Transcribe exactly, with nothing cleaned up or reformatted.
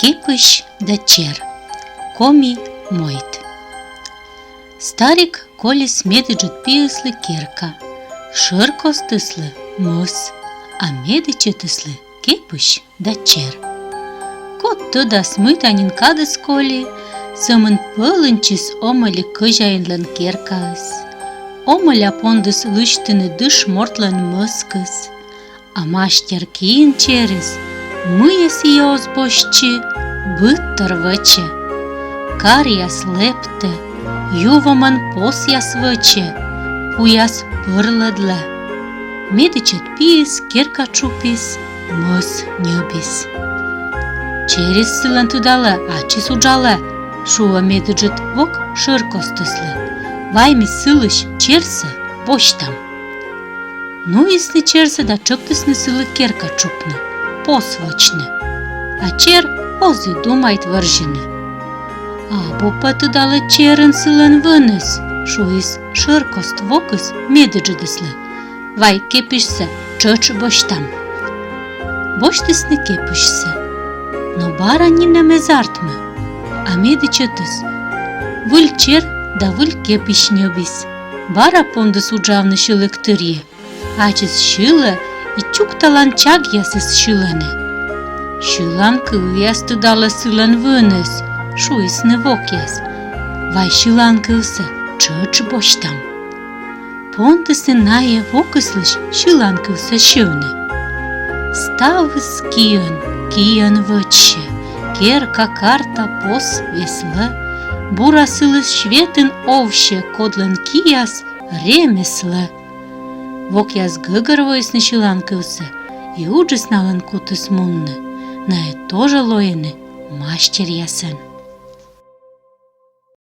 Кепысь да чер. Коми мойд. Старик колис медыджыд пиыслы керка, шӧркостыслы мӧс, а медічӧтыслы кепысь да чер. Код тӧдас, мыйта нин кадыс коли, сӧмын пӧлыньтчис омӧль кӧзяинлӧн керкаыс. Омӧля пондіс лысьтыны дыш мортлӧн мӧскыс. А мастер киин черыс, мыйӧ сійӧ оз босьтчы, быдтор вӧчӧ. Каръяс лэптӧ, ю вомӧн посъяс вӧчӧ, пуяс пӧрлӧдлӧ. Медічӧт пиыс керка тшупис, мӧс ньӧбис. Черыс сылӧн, тыдалӧ, ачыс уджалӧ, шуӧ медыджыд вок шӧркостыслы. Вай ми сылысь черсӧ босьтам. Нуисны черсӧ да тшӧктісны сылы керка тшупны, пос вӧчны. А чер оз и думайт вӧрзьыны. Абу пӧ, тыдалӧ, черын сылӧн выныс, шуис шӧркост вокыс медыджыдыслы. Вай кепысьсӧ тшӧтш босьтам. Босьтісны кепысьсӧ. Но бара нинӧм эз артмы. А медічӧтыс выль чер да выль кепысь ньӧбис. Бара пондіс уджавны сьылігтырйи. Ачыс сьылӧ, и чукталан чагъясыс сьылӧны. Сьылан кывъяс, тыдалӧ, сылӧн выныс, шуисны вокъяс. Вай сьылан кывсӧ тшӧтш босьтам. Пондісны найӧ вокыслысь сьылан кывсӧ сьывны. Ставыс киӧн, киӧн вӧчсьӧ, керка, карта, пос веслӧ, бура сылыс светын овсьӧ, кодлӧн кияс ремеслӧ. Вокъяс гӧгӧрвоисны сьылан кывсӧ, и уджыс налӧн кутіс мунны. Найӧ тожӧ лоины мастеръясӧн.